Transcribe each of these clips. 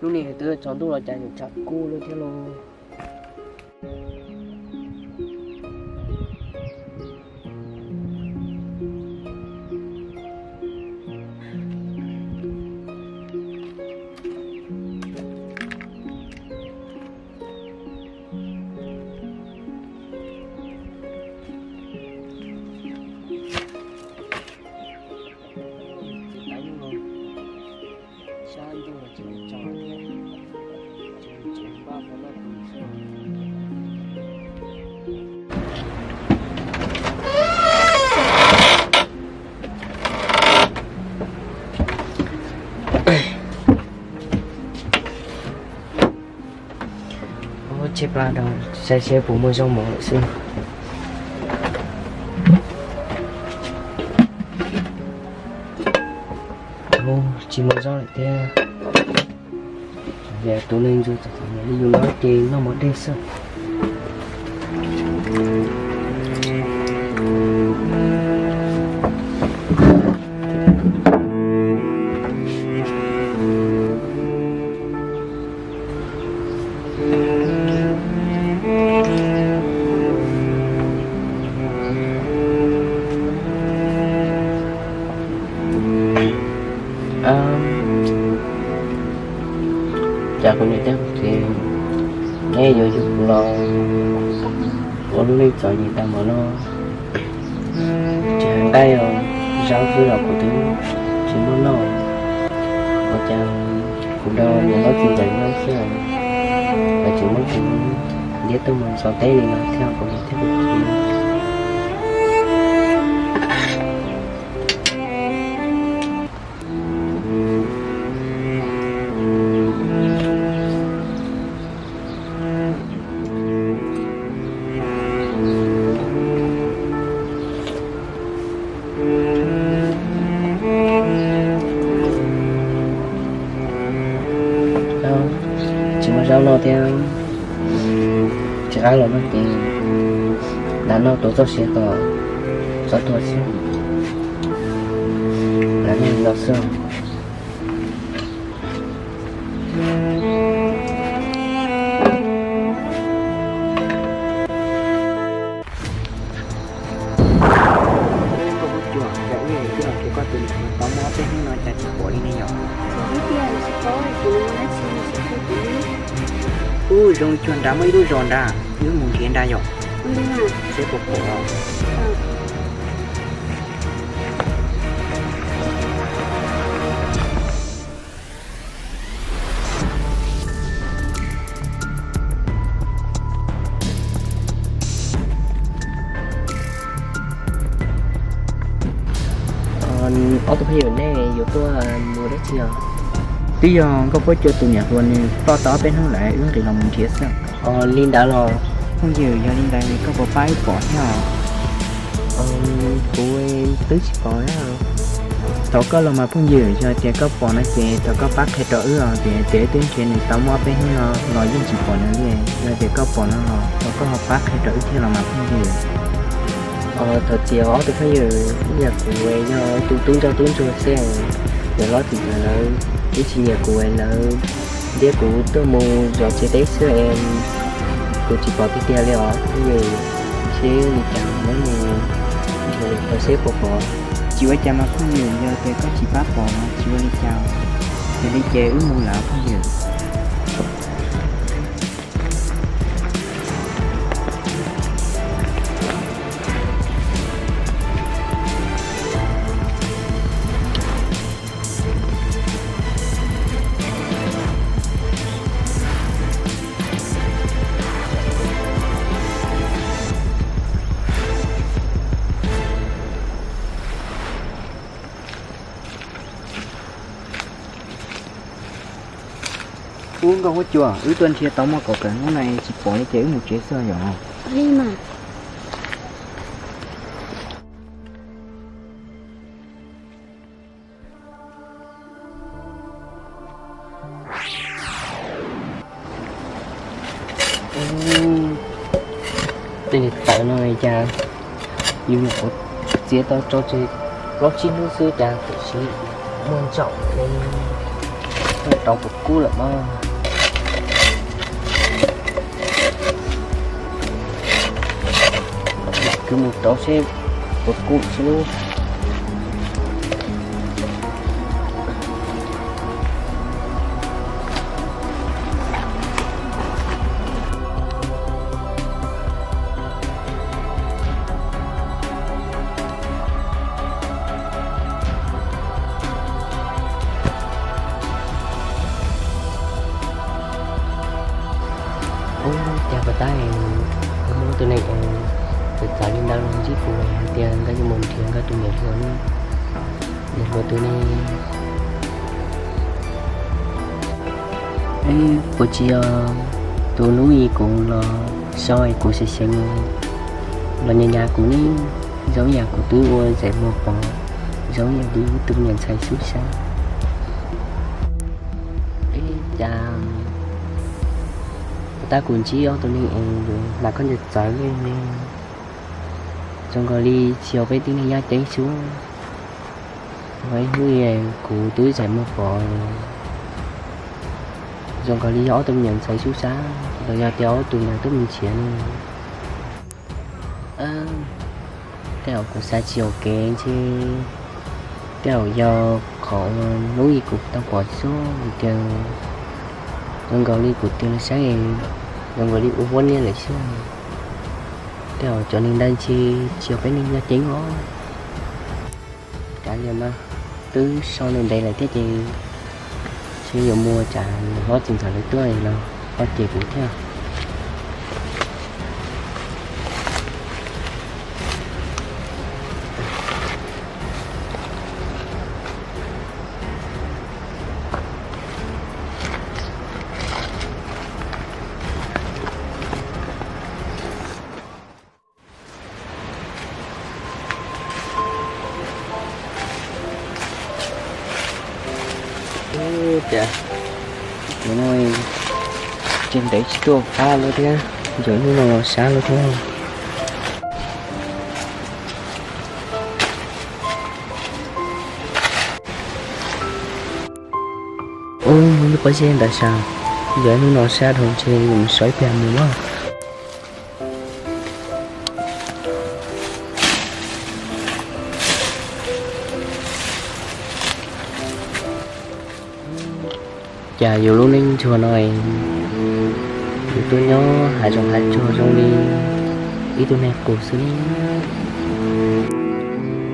Hnub no twb tsaus ntuj los cas yuav tshav kub lawm thiab lauj. Tseb plab rau, saib seb puas muaj zaub mov lawm xwb. Tsis muaj zaub lawm thiab. Tus neeg ntsuag txom txom nyem li yus no ces noj mov dej xwb. Cas kuv niam thiab kuv txiv neb yuav yug kuv los ua lub neej txom nyem tag npaum no. Tsis hais nqaij os, zaub xwb los kuv twb tsis muaj noj. Ua cas kuv nrog niam hlob txiv ntxawm nyob xwb los tseem muab kuv ntiab tuaj mus txog teb li no thiab kuv niam thiab kuv txiv. Tsis muaj zaub noj thiab, tsis qab los noj ces lam noj tuav txoj sia kom txhob tuag xwb. Lam noj li no xwb. Koj muab cuag, cas wb twb los nrhiav koj tus niam tau muaj ob peb hnub no cas tsis pom li ne yom? Ub, zoo cuag nrad muaj ib lub zos nrad, wb mus nrhiav nrad yom. Seb puas pom. Ob tug phooj ywg, nej yuav tuaj mus dab tsi os? Twb yog Nkauj Huab Cua tus niam hluas nws ploj tau ob peb hnub lawm, wb nqis los mus nrhiav xwb. Li ntawd los? Phooj ywg, yog li ntawd koj puas pab wb pom thiab os? Kuv twb tsis pom. Thov koj los mas phooj ywg, yog tias koj pom no ces thov koj pab qhia rau wb os, tias tias wb twb nrhiav nws tau muaj ob peb hnub no los yeej tsis pom nws li. Yog tias koj pom no los thov koj ho pab qhia rau wb thiab los mas phooj ywg. Thov txim os ob tug phooj ywg, ib yam kuv yog tus tub ntsoj tub ntsuag xwb, niam hlob txiv ntxawm lawv twb tsis nyiam kuv, lawv ntiab kuv tuaj mus zov tsev teb xwb es kuv tsis pom tiag tiag li os phooj ywg. Seb li cas muab mus nrhiav seb puas pom. Tsis ua cas mas phooj ywg, yog tias koj tsis pab pom los tsis ua li cas, yog li ces wb mus lawm phooj ywg. Ub, Nkauj Huab Cua, wb tuaj nrhiav tau muaj kaum tawm hnub no tsis pom li ces wb mus tsev xwb yom. Tej tawm no cas yus nyuam qhuav txiav tau tso tseg plaub tsib hnub xwb cas tam sim muaj ntsaum li. Rau puas kub lawm mas. Kwv mus rau seb puas kub xwb lub. Ub, cas puas tab, kuv muab tus neeg es txawv txawv li ntawd los ntsib kuv hais tias nkawd yuav mus nrhiav nkawd tus niam hluas ne, niam hluas twg ne? Puas tsis yog tus hnub ib kuv los so es kuv seev seev los nyas nyas kuv ne, zoo yam kuv twb ua zais muag pov, zoo yam li ib tug niam ntxhais xub sab. Ib cas puas tab kuv ntsib ob tug neeg es yuav hnav khaub ncaws txawv li ne, zoo nkaus li tsis yog peb tib neeg yaj ceeb xwb. Hnub ib kuv twb zais muag pov, zoo nkaus li yog ob tug me nyuam ntxhais xub sab los yog tias ob tug ntawd tuaj mus nrhiav ne. Tej zaum kuv xav tsis ua kev ntshe, tej zaum yog qhov hnub ib kuv tau pom xwb tias zoo nkaus li kuv tig los saib, zoo nkaus li ua huab niaj lawm xwb. Tej zaum cov neeg ntawd ntshe tsis yog peb neeg yaj ceeb os. Kav liam mas, twb so ntev ntev lawm thiab ces ntshe yuav mus tsam niam hlob txiv ntxawm lawv tuaj los ho cem kuv thiab. Ub, cas hnub no tseem ntev tsis tuaj qab lawm thiab, yog hnub no los sab lawm thiab. Ub, muaj ib lub pob zeb ntawd sav, yog hnub no sab dhau ntshe yuav mus so ib pliag mus lawm. Cas yus lub neej ntsuag no, yus tuaj nyob hav zoov hav tsuag zoo li ib tug neeg qus xwb ne.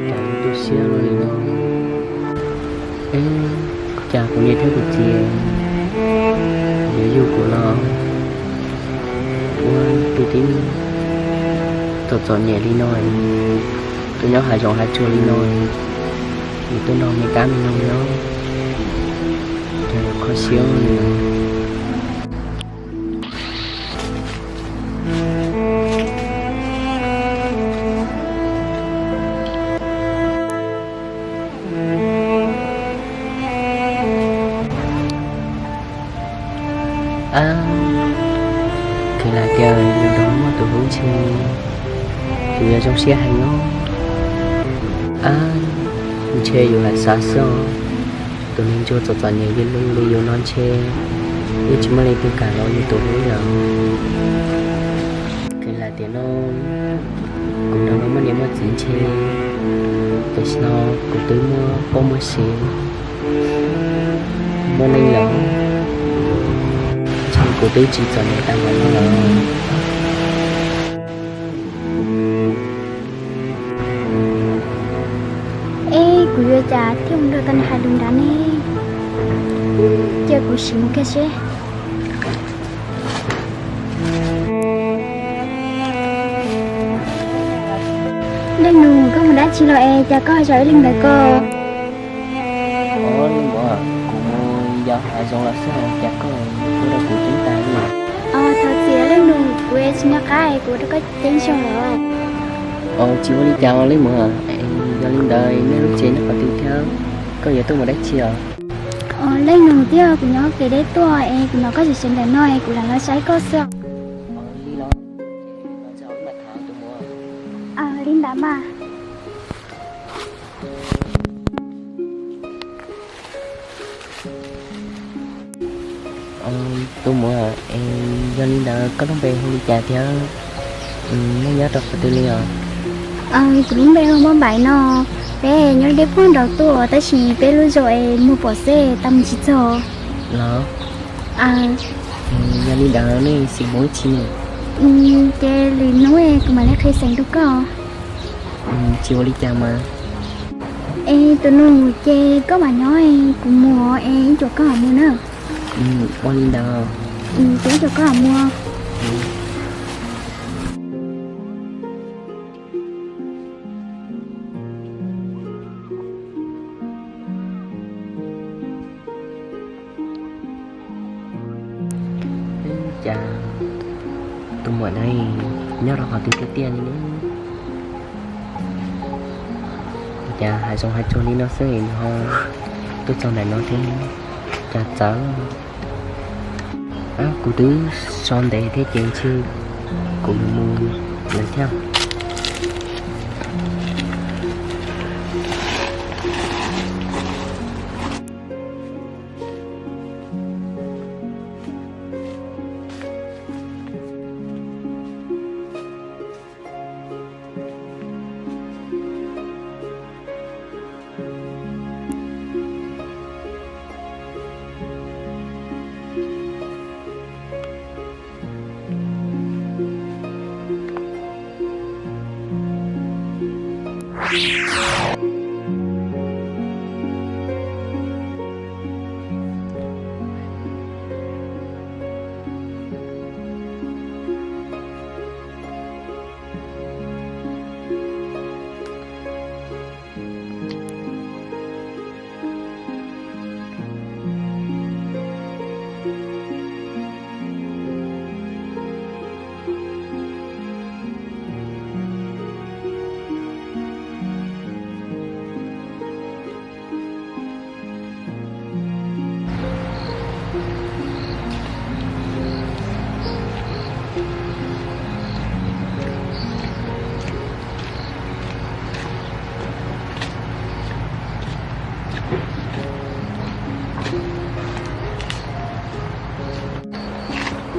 Cas yus tu siab luaj li no. Eb, cas kuv niam thiab kuv txiv yuav yug kuv los ua tus tib neeg txom txom nyem li no, tuaj nyob hav zoov hav tsuag li no, yus tuaj nrog me kab me noog nyob, cas kho siab li no. Ab, kheev lam tias yus los muaj tus hlub ntshe yus yuav zoo siab heev no. Ab, ntshe yus lam xav xwb os. Tus neeg ntsuag txom txom nyem li yus no ntshe yeej tsis muaj leej twg kam los yus tus hlub lawm. Kheev lam tias no kuv nrog luag muaj niam muaj txiv ntshe tam sim no kuv twb muaj poj muaj sev, muaj neej lawm, ntshe kuv twb tsis txom nyem tag npaum no lawm. Eb, kuv yuav cas thiaj mus nrog tau nws hais lus nrad ne? Cia kuv sim mus kiag seb. Leej nus, koj mus dab tsi los es cas koj ho zaum ib leeg ntawd ko? Ua li mas kuv mus yos hav zoov los xwb, cas koj ua rau kuv ceeb tas li. Os, thov txim leej nus, kuv tsis nco qab es kuv ua rau koj ceeb zoo lawm. Os, tsis ua li cas os leej muam, yog li ntawd nej lub tsev nyob qhov twg thiab koj yuav tuaj mus dab tsi os? Os, leej nus, twb yog kuv nyob kev deb tuaj es kuv hnov koj seev seev ntawm no es kuv lam los saib koj xwb. Os, li los, li ntawd mas. Ua Tus muam, es yog li ntawd koj lub npe hu li cas thiab nej nyob rau qhov twg li os? Kuv lub npe hu Muaj Npaim no. Peb nyob deb puag nraud tuaj tab sis peb lub zos es muag pom xwb tau mus tsis txog. Los, yog li ntawd nej xeem mus ib txhis? Ces lwm hnub kuv mam li qhia xeem rau koj. Tsis ua li cas mas. Es tus nus, ces koj mam nyob, kuv mus es ib tsam koj mam mus na. Ua li ntawd. Ces ib tsam koj mam mus. Cas tus muam no nyob rau qhov twg tiag tiag li ne? Cas hav zoov hav tsuag li no xwb nws ho tuaj txog ntawm no thiab, cas txawv. Kuv twb so ntev thiab ces ntshe kuv yuav mus lawm thiab.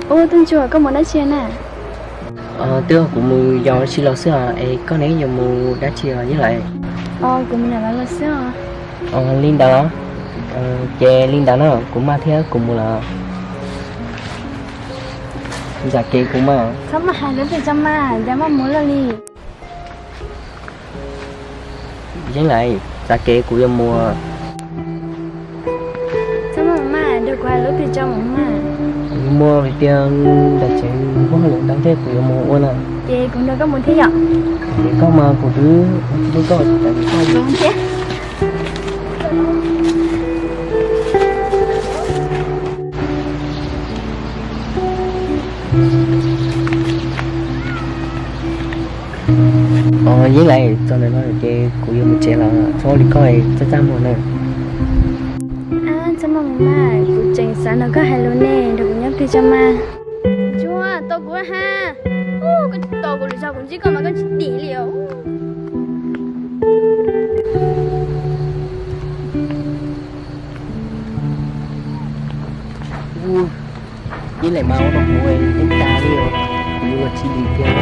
Ub, Tub Ntsuag, koj mus dab tsi na? Twb kuv mus yos ua si los xwb os, es koj ne yuav mus dab tsi os Yeeb Laim? Kuv mus nram lawv los xwb os. Li ntawd los? Ces li ntawd na, kuv maj thiab kuv mus lawm. Zam kev kuv mas. Txhob maj hais lub plig tso mas, cas maj mus lawm li. Yeeb Laim, zam kev kuv yuav mus. Txhob maj mas, nrog kuv hais lub plig tso mas. Kuv muaj hais tias nram tsev muaj hauj lwm ntau thiab kuv yuav mus ua na. Ces kuv nrog koj mus thiab yom? Ces koj mas kuv twb ua tsis pub koj, kuv yuav mus thiab. Yeeb Laim, txog ntawm no ces kuv yuav mus tsev lawm, txhob ua li koj txaj txaj muag na. Txhob maj mas, kuv tseem xav nrog koj hais lus ne, nrog kuv nyob plig tso mas. Ntsuag, tos kuv ha. Koj tsis tos kuv lwm zaus kuv ntsib koj mas koj tsis dim li os. Yeeb Laim mas ua rau kuv yeej tas li os, kuv yuav ua tsis dim tiag.